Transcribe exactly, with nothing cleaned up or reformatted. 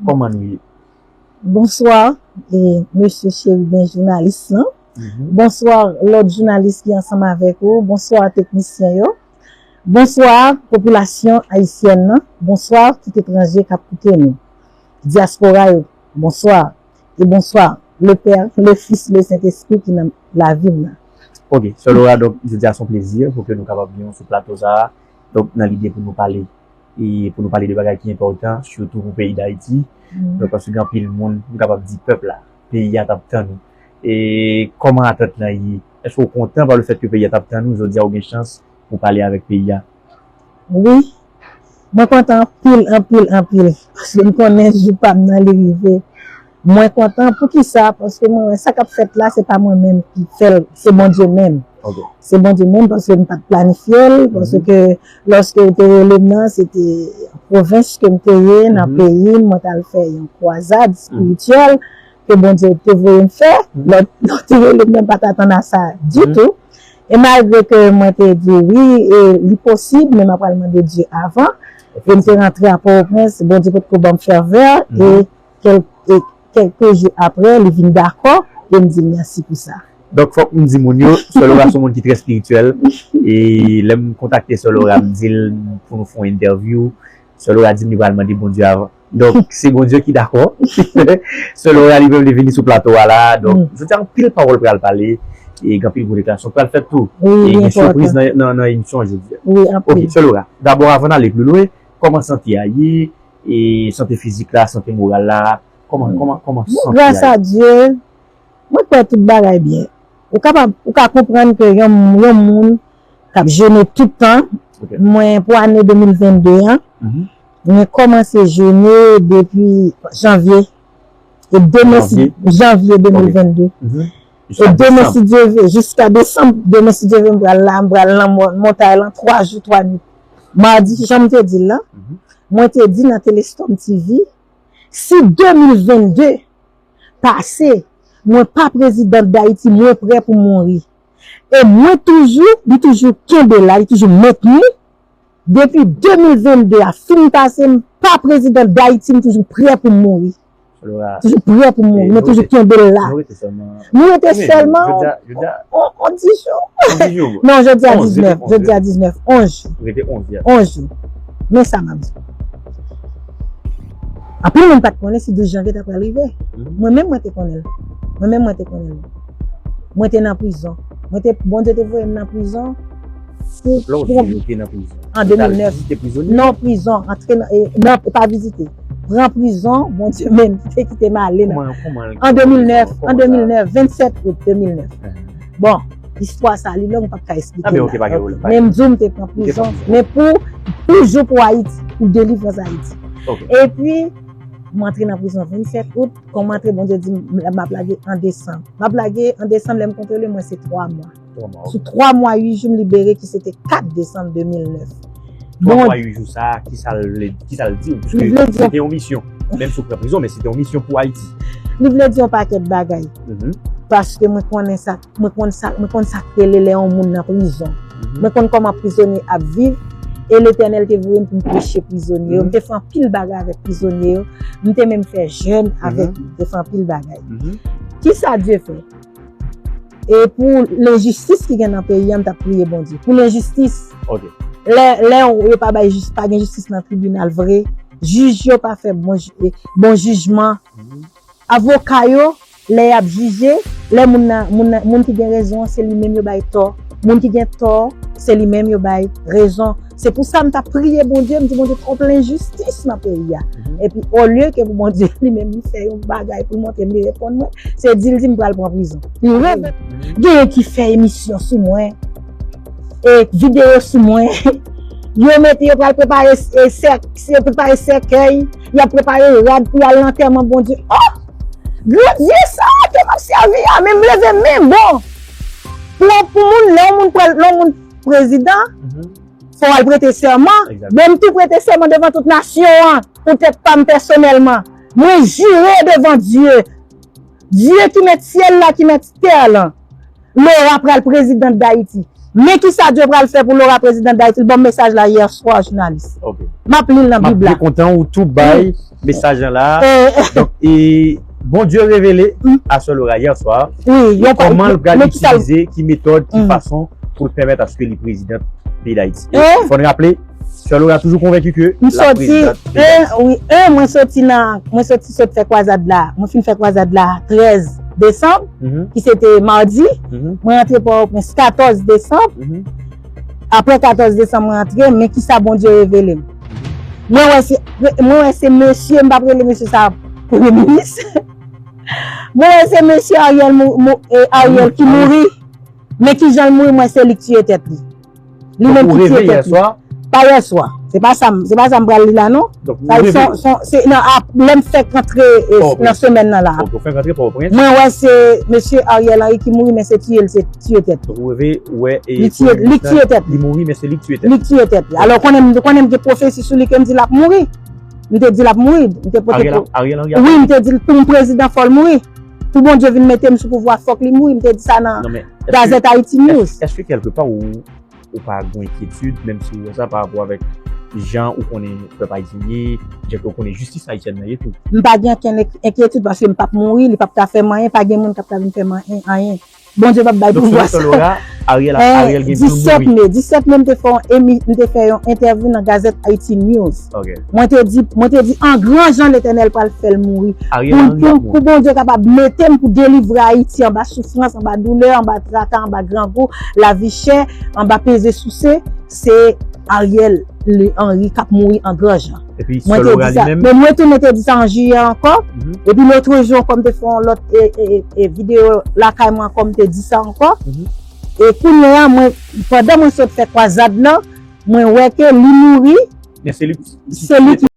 Kòman nou ye? Bonswa, e, mesye Chérubin, jounalis lan. Bonswa, lòt jounalis ki ansanm avèk ou. Bonswa, teknisyen yo. Bonswa, popilasyon ayisyèn nan. Bonswa, tout etranje k ap koute nou. Dyaspora yo, bonswa. E bonswa, le Père, le Fils, le Saint-Esprit ki nan lavi m nan. Ok, Sè Laura, donk, jodi a se yon plezi pou ke nou kapab gen w sou plato sa a. Donk, nan lide pou nou pale, e pou nou pale de bagay ki enpòtan, sitou pou peyi Dayiti. Donk, paske gen anpil moun, m kapab di pèp la, peyi a t ap tann ou. E kòman atant lan ye? Èske w kontan pa le fèt ke peyi a t ap tann ou, jodi a ou gen chans pou pale avèk peyi a? Wi, mwen kontan anpil, anpil, anpil. Paske m konnen jou pa m nan li rive. Mwen kontan. Poukisa? Paske mwen wè sa k ap fèt la, se pa mwen menm ki fè l, se Bondye menm. Se Bondye menm, paske m pa t planifye l, paske lòske yo te rele m nan, se te pwovens ke m te ye, nan peyi m, mwen t al fè yon kwazad espirityèl ke Bondye te voye m fè. Lè yo te rele m nan, m pa t atann a sa ditou. E malgre ke mwen te di wi, e li posib, men m ap pral mande Dye avan. E m te rantre a Pòtoprens, Bondye potko ban m fèvè, e kèl-, e kèlke jou apre, li vin dakò, e m di l mèsi pou sa. Donk, fòk m di moun yo, Sè Laura se yon moun ki trè espirityèl. E lè m kontakte Sè Laura, m di l pou nou fè yon entèvyou, Sè Laura di m li pral mande Bondye avan. Donk, se Bondye ki dakò. Sè Laura li menm li vini sou plato a la. Donk, jodi a anpil pawòl pral pale. E gen anpil gwo deklarasyon pral fèt tou. E gen sipriz nan, nan, nan emisyon an jodi a. Ok, Sè Laura, dabò avan n ale pi lwen, kòman sante a ye? E sante fizik la, sante moral la, kòman, kòman, kòman sante a ye? Gras a Dye, mwen kwè tout bagay byen. Ou kapab, ou ka konprann ke yon, yon moun k ap jene tout tan, mwen pou ane de mil venn de an, mwen kòmanse jene depi janvye, e demen si, janvye de mil venn de. E demen si Dye vle, jiska desanm, demen si Dye vle, m pral la, m pral nan mon-, montay lan twa jou, twa nwit. Madi, jan m te di l lan, mwen te di nan Telestorm T V, si de mil venn de pase, mwen pa prezidan Dayiti, mwen prè pou mouri. E mwen toujou, li toujou kenbe la, li toujou mentni. Depi de mil venn de a fin pase, m pa prezidan Dayiti, m toujou prè pou m mouri. Toujou prè pou m mouri, mwen toujou kenbe l la. Nou rete sèlman on, on dis jou. Non, jodi a diznèf, jodi a diznèf, onz jou. Onz jou. Men sa m ap di. Anpil moun pa t konnen si douz janvye ta pral rive. Mwen menm mwen te konnen l. Mwen menm mwen te konnen l. Mwen te nan prizon. Mwen te, Bondye te voye m nan prizon. Pou, pou, an de mil nèf. Non, prizon, antre nan, e, non, pa vizite. Pran prizon, Bondye menm ki te kite m ale nan. An de mil nèf, an de mil nèf, vennsèt out de mil nèf. Bon, istwa sa li long, m p ap ka eksplike l la. Men m di w m te pran prizon, men pou, toujou pou Ayiti, pou delivrans Ayiti. Epi, m antre nan prizon vennsèt out, kon m antre, Bondye di m, m ap lage an desanm. M ap lage an desanm, lè m konte li, mwen se twa mwa. Sou twa mwa uit jou, m libere, ki se te kat desanm de mil nèf. Twa mwa uit jou sa a, ki sa l vle, ki sa l di w? Piske se te yon misyon. Menm si w pran prizon, men se te yon misyon pou Ayiti. Li vle di yon pakèt bagay. Paske mwen konnen sa, mwen konn sa, mwen konn sa k rele lè yon moun nan prizon. Mwen konn kòman prizonye ap viv. E Letènèl te voye m pou m preche prizonye yo. M te fè anpil bagay avèk prizonye yo. M te menm fè jèn avèk yo. M te fè anpil bagay. Kisa Dye fè? E pou lenjistis ki gen nan peyi a, m t ap priye Bondye. Pou lenjistis. Lè, lè yo pa bay jis-, pa gen jistis nan tribinal vre, jij yo pa fè bon, ji-, bon jijman. Avoka yo, lè y ap jije, lè moun nan, moun nan, moun ki gen rezon an, se li menm yo bay tò. Moun ki gen tò, se li menm yo bay rezon. Se pou sa m t ap priye Bondye, m di, Bondye, twòp lenjistis nan peyi a. Epi, olye ke pou Bondye li menm li fè yon bagay pou l montre m, li reponn mwen, se di l di m pral pran prizon. Li reve. Genyen ki fè emisyon sou mwen, e videyo sou mwen. Yo mete, yo pral prepare, e, sè-, se prepare sèkèy, y ap prepare rad pou y al nan antèman Bondye. Oh! Gran Dye sa a ke m ap sèvi a, men m leve men bon. Pou, pou moun, lè yon moun pral, lè yon moun prezidan, fò w al prete sèman. Men m tou prete sèman devan tout nasyon an, pou tèt pa m pèsonèlman. Mwen jire devan Dye. Dye ki mèt syèl la, ki mèt tè lan. Laura pral prezidan Dayiti. Men kisa Dye pral fè pou Laura, prezidan Dayiti, l ban m mesaj la yè swa, jounalis. M ap li l nan Bib la. M ap byen kontan ou tou bay mesaj lan la. Donk, e, Bondye revele a Sè Laura yè swa. Wi, e kòman l pral itilize, ki metòd, ki fason pou l pèmèt aske li prezidan peyi Dayiti. E fò n raple, Sè Laura toujou konvenki ke l ap prezidan peyi Dayiti. Wi, e, mwen soti nan, mwen soti sot fè kwazad la. Mwen fin fè kwazad la trèz desanm, ki se te madi. Mwen rantre Pòtoprens katòz desanm. Apre katòz desanm mwen rantre, men kisa Bondye revele m. Mwen wè se, mwen wè se mesye, m p ap rele mesye sa premye minis. Mwen wè se mesye Ariel, Ariel ki mouri. Men kijan l mouri, mwen se li k tiye tèt li. Li menm ki tiye tèt li. Pa yè swa. Se pa sa, se pa sa m pral li la non. Sa se, se, se nan ap, lè m fèk rantre, e, nan semèn nan la. Mwen wè se mesye Ariel Henry ki mouri, men se tiye l, se tiye tèt li. Li tiye, li tiye tèt li. Li mouri, men se li k tiye tèt li. Li k tiye tèt li. Alò, konnen, konnen m gen pwofesi sou li ke m di l ap mouri. M te di l ap mouri. M te pote Ariel, Ariel Henry ap mouri. Wi, m te di l pou m prezidan fò l mouri. Pou Bondye vin mete m sou pouvwa, fòk li mouri. M te di sa nan Gazette Haïti News. Èske kèlkepa ou, ou pa gen enkyetid, menm si ou wè sa pa rapò avèk jan ou konnen pèp ayisyen ye, jan ke ou konnen jistis ayisyèn nan ye tou? M pa gen okenn enk-, enkyetid paske m p ap mouri, li p ap ka fè m anyen, pa gen moun k ap ka vin fè m anyen, anyen. Bondye p ap bay pouvwa sa. Ariel, Ariel gen pou l mouri. Disèt me, disèt me, m te fè yon emi-, m te fè yon entèvyou nan Gazette Haïti News. Mwen te di, mwen te di, an gran jan, Letènèl pral fè l mouri. Pou, pou, pou Bondye kapab mete m pou delivre Ayiti anba soufrans, anba doulè, anba traka, anba grangou, lavi chè, anba peze souse, se Ariel Henry k ap mouri an gran jan. Epi Sè Laura li menm? Men mwen tou, mwen te di sa an jiyè ankò. Epi lòt jou ankò, m te fè yon lòt, e, e, e, videyo lakay mwen ankò, m te di sa ankò. E kounye a, mwen, pandan mwen sot fè kwazad lan, mwen wè ke li mouri. Men se li, se li ki